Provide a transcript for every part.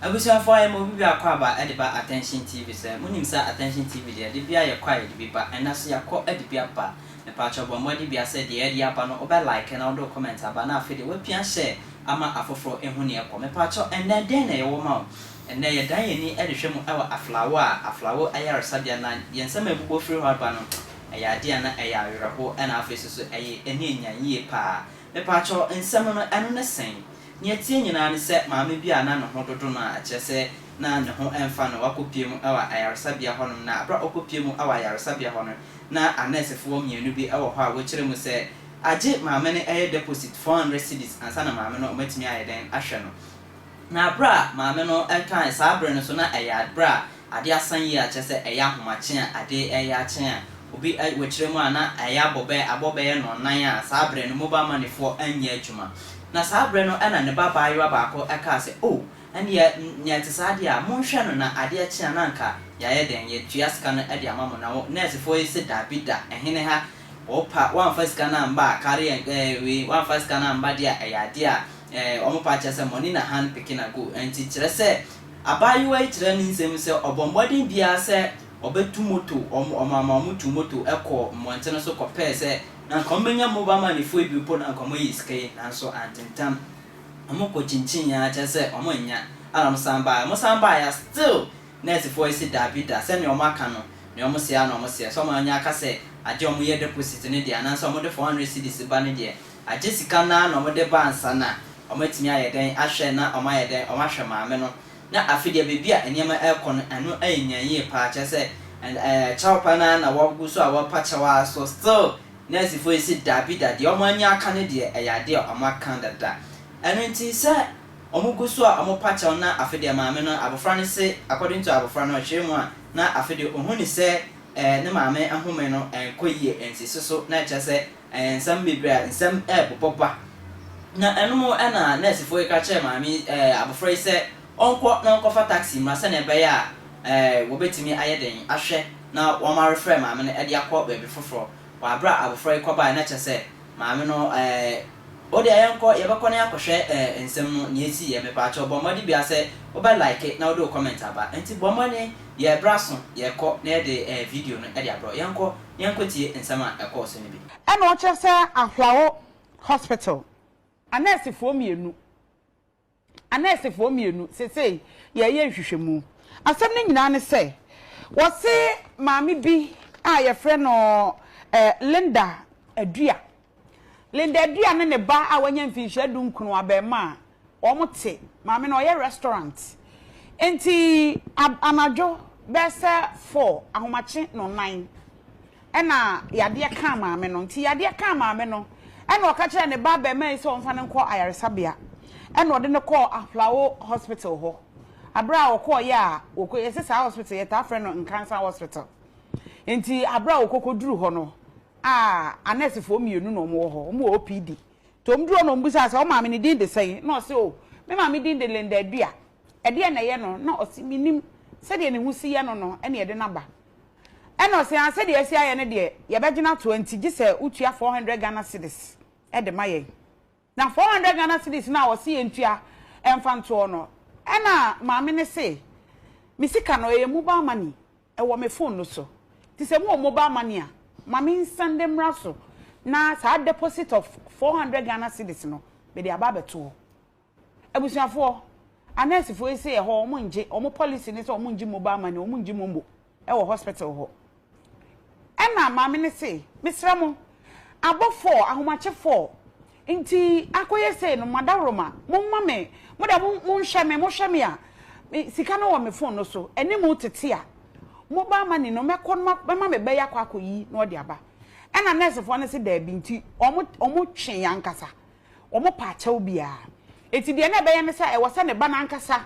Abusuafoɔ ayɛ ma obi bi akɔ aba de ba Attention TV sɛ monim sɛ Attention TV deɛ de bia yɛkɔ a yɛde bi ba ɛnɛ so yɛakɔ de bi aba. Mepaakyɛw bɔ mmɔden bia sɛ deɛ yɛde aba no wobɛ like na wode wo comment aba na afei deɛ woapia share ama afoforɔ ahu neɛ ɛkɔ. Mepaakyɛw ɛnnɛ dɛn na yɛwɔ ma wo? Ɛnnɛ yɛdan yɛn ani de hwɛ mu wɔ Aflao a Aflao ayaresabea na yɛn nsɛm a ɛbobɔ firi hɔ aba no ɛyɛ adeɛ a na ɛyɛ awerɛho ɛna afei nso so ɛyɛ ani anyan yie paa. Mepaakyɛw nsɛm no ɛno ne sɛn? Nea ɛteɛ nyinaa ne sɛ maame bi a na ne ho dodo no a kyerɛ sɛ na ne ho mfa no wakɔpue mu wɔ ayaresabea hɔnom na berɛ a ɔkɔpue mu wɔ ayaresabea hɔ no na anɛɛsefoɔ mmienu bi wɔ hɔ a wɔkyerɛ mu sɛ agye maame no ɛyɛ deposit 400 cedis ansa na maame no wɔatumi ayɛ dɛn ahwɛ no. Na berɛ a maame no kae saa berɛ no nso na ɛyɛ berɛ a adeɛ asa yie a kyerɛ sɛ ɛyɛ ahomakye a adeɛ reyɛ akye a obi wɔkyerɛ mu a na ɛyɛ abɔ bɛyɛ abɔ bɛyɛ nnɔnnan a saa berɛ no mobile money foɔ nyɛ adwuma. Na saa berɛ no na ne ba baayewa baako kaa sɛ oh ɛnneɛ nea ɛte saa deɛ a monhwɛ no na adeɛ kye a na anka yɛayɛ dɛn yɛatua sika no de ama mo na nɛɛsefoɔ yi se dabi da ɛhene ha Wopa woamfa sika no amba a carry and eh wei woamfa sika no amba deɛ a ɛyɛ adeɛ a eh wɔn pa kyerɛ sɛ money na hand pikin na go ɛnti kyerɛ sɛ abaayewa yi kyerɛ ne nsɛm sɛ ɔbɔ mmɔden biara sɛ ɔbɛtu moto wɔn wɔn ama wɔn tu moto kɔɔ mmɔntene so kɔpɛɛ sɛ na nka wɔn bɛnya mobile money foɔ bi mpo na nka wɔn ayi sika yi nanso antentam wɔn kɔ kyinkyin ara kyerɛ sɛ wɔn annya ɛna wɔn san baeɛ wɔn san baeɛ a still Nɛɛsefoɔ yi se daabi da, sɛdeɛ wɔn aka no, deɛ wɔn seɛ ara na wɔn seɛ, sɛ wɔn anya aka sɛ agye wɔn yɛ deposit no deɛ, anaasɛ wɔn de 400 cedis ba no deɛ, agye sika no ara na wɔn de ba ansa na wɔn atumi ayɛ dɛn ahwɛ na wɔn ayɛ dɛn, wɔn ahwɛ maame no. Na afe deɛ baabi a nneɛma ɛrekɔ no, ɛno ɛyɛ nyan yie paa, kyerɛ sɛ ɛɛ kyɛw pa no ara na wɔgu so a wɔrepa kyɛw ara so still nɛɛsefoɔ yi se daabi da, deɛ wɔn anya aka no deɛ ɛyɛ adeɛ a wɔn aka dada. Ɛno nti sɛ Ɔmo gu so a ɔmo pa kyɛw na afe deɛ maame no abofra no se according to abofra no ɔkyerɛ mu a na afe deɛ ohu ne sɛ ɛɛ ne maame nhome no ɛnkɔ yie ɛnsisi so na ɛkyerɛ sɛ ɛɛ nsɛm bebree a nsɛm ɛɛbobɔ ba na ɛnom ɛna nɛɛsefoɔ yi ka kyerɛɛ maame yi ɛɛ abofra yi sɛ ɔnkɔ na ɔnkɔfa taxi mmra sɛnea ɛbɛyɛ a ɛɛ wɔbɛtumi ayɛ den ahwɛ na wɔn arefrɛ maame no ɛde akɔ baabi foforɔ wɔ aberɛ a abofra yi kɔbaeɛ na kyerɛ sɛ maame no ɛɛ Wo deɛ yɛnkɔ, yɛbɛkɔ na yɛakɔhwɛ eh nsɛm no nea ɛsiiɛ, mepaakyɛw bɔ mmɔden biara sɛ wobɛ like na wode wo comment aba, nti bɔ mmɔden, yɛ berɛ aso, yɛkɔ na yɛde eh video no de abrɛ wo, yɛnkɔ na yɛnkɔtie nsɛm a ɛkɔɔ so no bi. Ɛna ɔkyerɛ sɛ Aflao Hospital. Anɛɛsefoɔ mmienu Anɛɛsefoɔ mmienu, seesei yɛreyɛ nhwehwɛmu. Asɛm no nyinaa ne sɛ, wɔse maame bi a yɛfrɛ no Linda Adua, Linda Adua ne ne ba a wanya mfinhyia dunkron abarimaa, wɔte, maame no ɔyɛ restaurant, nti anadwo bɛyɛ sɛ four, ahomakye nnɔnnan, Ɛna yadeɛ kaa maame no. Nti yadeɛ kaa maame no, ɛna ɔka kyerɛɛ ne ba abarimaa yi sɛ ɔmfa no nkɔ ayaresabea. Ɛna ɔde no kɔɔ Aflao Hospital hɔ. Aberɛ a ɔkɔeɛ a, wɔkɔ, yɛse saa hospital yɛtaa frɛ no Nkansa Hospital. Nti aberɛ a ɔkɔkɔduru hɔ no, a anɛɛsefoɔ mmienu na wɔwɔ hɔ, wɔwɔ OPD. Nti wɔduru hɔ na wɔbisaa sɛ, wo maame ne din de sɛn? Na ɔse, oh, me maame din de Linda Adua. Ɛdeɛn na ɛyɛ no? Na ɔse, mennim. Sɛdeɛ ne ho si yɛ no no, ɛna yɛde no aba. Ɛna ɔse aa sɛdeɛ asi ayɛ no deɛ yɛbɛgyina atoa nti gye sɛ wotua 400 Ghana cedis de ma yɛn. Na 400 Ghana cedis no a ɔse yɛntua mfa ntoɔ no ɛna maame no se me sika no ɛyɛ mobile money ɛwɔ me phone no so nti sɛ mowɔ mobile money a ma me nsɛnde mmra so na saa deposit of 400 Ghana cedis no mede aba abɛto hɔ. Abusuafoɔ, anɛɛsefoɔ yi se ɛhɔ wɔn ngye, wɔn policy ne sɛ wɔn ngye mobile money, wɔn ngye momo wɔ hospital hɔ. Ɛna maame no se, mesrɛ mo, abɔ four, ahomakye four, nti akɔyɛ sei no, madaworoma, momma me, mo deɛ mo, monhwɛ me, mohwɛ me a, me, sika no wɔ me phone no so, anim tete a, mobile money no, mɛkɔ no, mɛma me ba yi akɔ akɔyi na ɔde aba. Ɛna nɛɛsefoɔ no se daabi, nti wɔn, wɔn twee ankasa. Wɔpa akyɛw biara. Enti deɛ na ɛbɛyɛ ne sɛ ɛwɔ sɛ ne ba no ankasa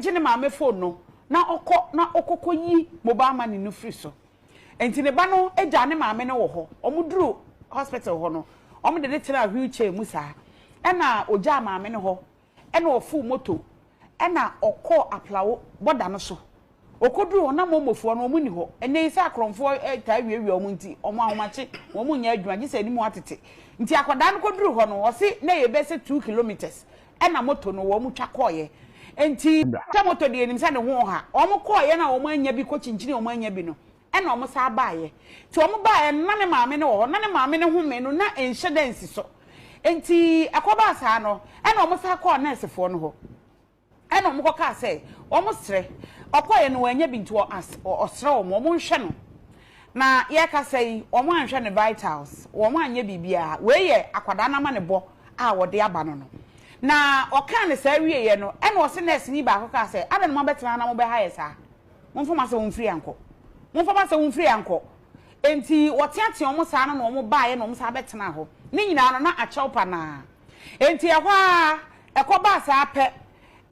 gye ne maame fon no na ɔkɔ na ɔkɔkɔyi mobile money no firi so. Enti ne ba no gyaa ne maame no wɔ hɔ. Wɔduruu hospital hɔ no, wɔde no tenaa wheelchair mu saa. Ɛnna ɔgyaa maame no hɔ Ɛna ɔfoo moto ɛna ɔkɔɔ Aplawo bɔda no so. Ɔkɔduruu hɔ na Momofoɔ no wɔn nni hɔ. Ɛnnɛ yi sɛ akorɔmfoɔ taa wiawia wɔn nti wɔn ahomakye wɔn nyɛ adwuma gye sɛ anim atete. Nti akwadaa no kɔduruu hɔ no ɔse na ɛyɛ bɛyɛ sɛ two kilometres ɛna moto no wɔn twa kɔeɛ. Enti sɛ moto deɛ yɛnim sɛ ne ho ɔha. Wɔn kɔeɛ no a wɔn annya bi kɔ kyinkyini a wɔn annya bi no, ɛna wɔn san baeɛ. Nti wɔn baeɛ no na ne maame no wɔ hɔ, na ne maame no home no na ɛnhyɛ da nsi so. Enti ɛkɔbaa saa no, ɛna wɔn san kɔɔ nɛɛsefoɔ no hɔ. Ɛna wɔn kɔkaa sɛ, wɔn srɛ, ɔkɔeɛ no wannya bi nti ɔsrɛ wɔn, wɔn nhwɛ no. Na yɛrekasa yi, wɔn anhwɛ ne vitals, wɔn anyɛ biribiara. Wei yɛ akwadaa no amanebɔ a wɔde aba no no. Na ɔkaa no saa wieeɛ no, ɛna ɔse nɛɛseni baako kaa sɛ, adɛn na moabɛtena ha na mobɛha yɛ saa? Momfa mo asɛm mfiri ha nkɔ. Momfa mo asɛm mfiri ha nkɔ. Enti wɔteatea wɔn saa no na wɔn baeɛ na wɔn san bɛtenaa hɔ. Ne nyinaa no, na akyɛw pa no ara. Enti ɛhɔ ara, ɛkɔbaa saa pɛ,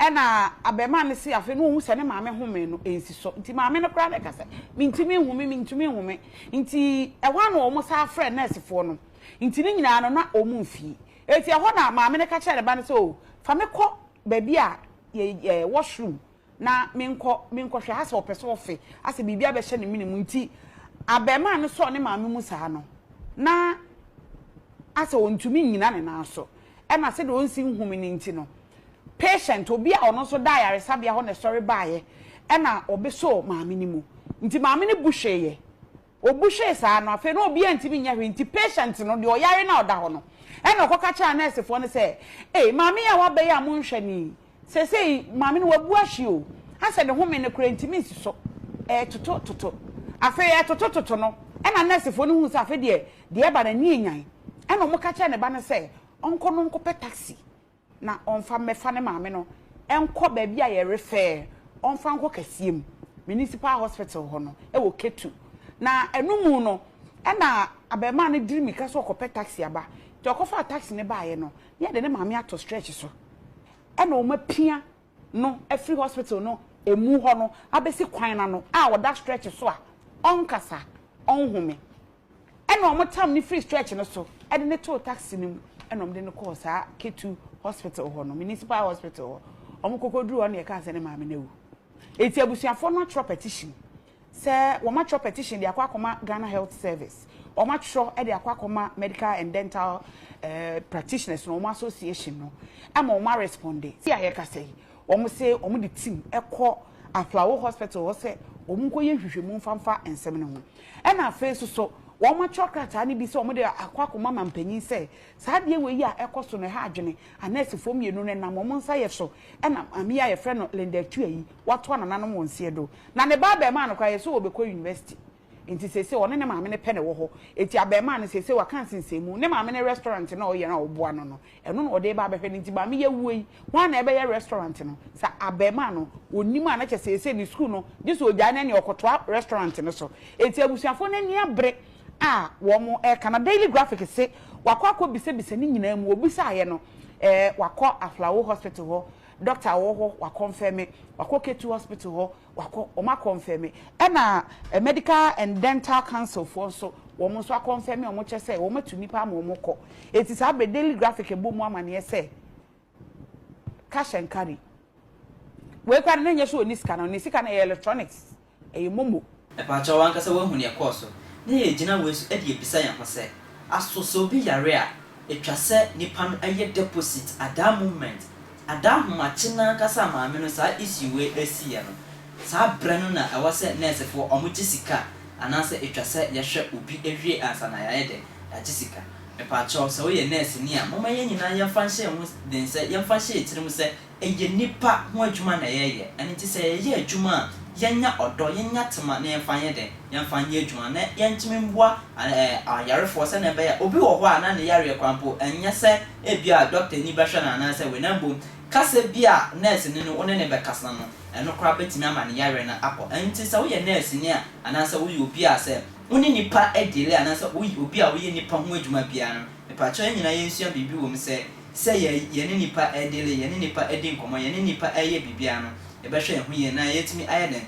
ɛna abarimaa no se afei na ɔhu sɛ ne maame home no nsi so. Nti maame no koraa bɛka sɛ, Mentumi nhome, mentumi nhome. Nti ɛhɔ ara na wɔn san frɛɛ nɛɛsefoɔ no. Nti ne nyinaa no, na wɔn mfii. Enti ɛhɔ na maame no ka kyerɛɛ ne ba no sɛ, Oh, fa me kɔ baabi a yɛ, yɛ, washroom na menkɔ menkɔhwɛ asɛ ɔpɛ sɛ ɔfe, asɛ biribi abɛhyɛ ne mene mu nti abarimaa no sɔɔ ne maame mu saa no na asɛ ɔntumi nnyina ne nan so ɛna sɛdeɛ ɔnsi nhome no nti no patient obi a ɔno nso da ayaresabea hɔ na ɛsɔre baeɛ ɛna ɔbɛsɔɔ maame no mu nti maame no bu hweeɛ. Obu hwee saa no, afei na obiara ntumi nyɛ hwee nti patient no, deɛ ɔyare no a ɔda hɔ no, ɛna ɔkɔka kyerɛɛ anɛɛsefoɔ no sɛ, Ei, maame yi a waba yi a monhwɛ no yi, seesei maame no wabu ahwe o, asɛ ne home no koraa ntumi nsi so, ɛretoto toto. Afei ɛretoto toto no, ɛna nɛɛsefoɔ no huu sɛ afei deɛ, deɛ ɛreba no ani anyan. Ɛna wɔka kyerɛɛ ne ba no sɛ ɔnkɔ no nkɔpɛ taxi. na ɔmfa mmɛfa ne maame no nkɔ baabi a yɛrefɛɛ ɔmfa nkɔ kɛseɛ mu, Municipal Hospital hɔ no wɔ Ketu. Na ɛno mu no ɛna abarimaa no diri mirika sɛ ɔkɔpɛ taxi aba. Nti ɔkɔfaa taxi no baeɛ no, na yɛde ne maame ato stretch so. Ɛna wɔapia no afiri hospital no ɛmu hɔ no abɛsi kwan no ano a ɔda stretch so a ɔnkasa, ɔnhome. Ɛna wɔn tam no firi stretch no so de no too taxi no mu ɛna wɔn de no kɔɔ saa Ketu hospital hɔ no, municipal hospital hɔ. Wɔn kɔkɔ duru hɔ na yɛkaa sɛ ne maame no awu. Eti abusuafoɔ no atwerɛ petition sɛ wɔn atwerɛ petition de akɔ akɔma Ghana Health Service, wɔn atwerɛ de akɔ akɔma Medical and Dental eh, Practitioners no wɔn association no ama wɔn aresponde. Si a yɛkasa yi, wɔn se wɔn de team kɔ Aflao Hospital hɔ sɛ wɔn nkɔyɛ nhwehwɛmu mfa mfa nsɛm no ho. Ɛna afei nso so wɔatwerɛ krataa no bi sɛ wɔde akɔ akɔma mampanyin sɛ saa adeɛ wei a ɛkɔ so no ɛha adwene. Anɛɛsefoɔ mmienu no ɛnam wɔn nsa yɛ so ɛna maame yi a yɛfrɛ no Linda Atua yi watoa nananom wɔn nseɛ do. Na ne ba abarimaa no koraa yɛsɛ ɔrebɛkɔ university nti seesei ɔne ne maame no pɛ na ɛwɔ hɔ. Enti abarimaa no seesei waka nsensɛnmu. Ne maame no restaurant no a ɔyɛ no a ɔboa no no Ɛno na ɔde reba abɛhwɛ no nti maame yi awuo yi hwan na ɛbɛyɛ restaurant no? Sɛ abarimaa no ɔnim a na kyerɛ seesei ne sukuu no gye sɛ ɔgyae no ɛneɛ ɔkɔtoa restaurant no so. Enti abusuafoɔ no ani abere a wɔn reka. Na Daily Graphic se wakɔ akɔ bisabisa ne nyinaa mu, ɔbisaeɛ no ɛɛ wakɔ Aflao hospital hɔ, doctor a ɔwɔ hɔ wakɔnfɛme, wakɔ Ketu hospital hɔ Wakɔ, wɔn akɔnfɛme. Ɛna Medical and Dental Council foɔ nso, wɔn nso akɔnfɛme a wɔkyerɛ sɛ wɔn atu nnipa ama wɔn kɔ. Enti saa berɛ Daily Graphic bɔ mu amaneɛ sɛ cash and carry. Wei koraa no na ɛnyɛ sɛ ɔnni sika no, ne sika no ɛyɛ electronics, ɛyɛ momo. Mepakyɛw, w'ankasa woahu nea ɛkɔɔ so? Na yɛregyina wei so de abisa yɛn ho sɛ, Aso sɛ obi yare a, etwa sɛ nipa no yɛ deposit at that moment, at that ahomakye no ankasa a maame no saa issue wei asiiɛ no, saa berɛ no na ɛwɔ sɛ nɛɛsefoɔ wɔgye sika anaasɛ etwa sɛ yɛhwɛ obi awie ansa na yɛayɛ dɛn? Yɛagye sika. Mepakyɛw, sɛ woyɛ nɛɛseni a, momma yɛn nyinaa yɛmfa nhyɛ yɛn ho den sɛ yɛmfa nhyɛ yɛn tirim sɛ Ɛyɛ nnipa ho adwuma na yɛyɛ. Ɛno nti sɛ yɛyɛ adwuma a, yɛnya ɔdɔ, yɛnya tema na yɛmfa nyɛ dɛn? Yɛmfa nyɛ adwuma na yɛntumi mmoa ayarefoɔ sɛdeɛ ɛbɛyɛ a obi wɔ hɔ a na ne yareɛ koraa mpo ɛnyɛ sɛ ebia dɔktani bɛhwɛ no anaasɛ wei na mmom kasa bi a nɛɛseni no wo ne no bɛkasa no, ɛno koraa bɛtumi ama ne yareɛ no akɔ. Ɛno nti sɛ woyɛ nɛɛseni a anaasɛ woyɛ obi a sɛ wo ne nnipa deale anaasɛ woyɛ obi a woyɛ nnipa ho adwuma biara no, mepakyɛw yɛn nyinaa yɛnsua biribi wɔ mu sɛ Sɛ yɛ yɛne nnipa redele, yɛne nnipa redi nkɔmmɔ, yɛne nnipa reyɛ biribiara no, yɛbɛhwɛ yɛn ho yie na yɛatumi ayɛ dɛn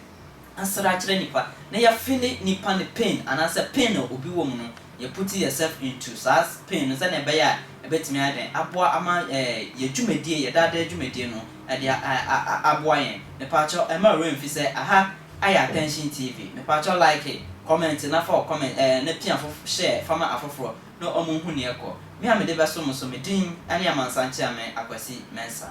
asere akyerɛ nnipa na yɛafeeli nnipa no pain anaasɛ pain a obi wɔ mu no, yɛ puti yɛ self into saa pain no sɛdeɛ ɛbɛyɛ a ɛbɛtumi ayɛ dɛn aboa ama yɛ dwumadie, yɛ daadaa dwumadie no ɛde aboa yɛn. Mepaakyɛw ɛmma wo werɛ mfi sɛ aha ayɛ Attention TV. Mepaakyɛw like, comment na fa wo comment ɛɛ na pia fof share fa ma afoforɔ. Na ɔmo nhu neɛ ɛkɔ. Me a mede bɛso mo so, me din ne Amansan Kyeame Akwasi Mensah.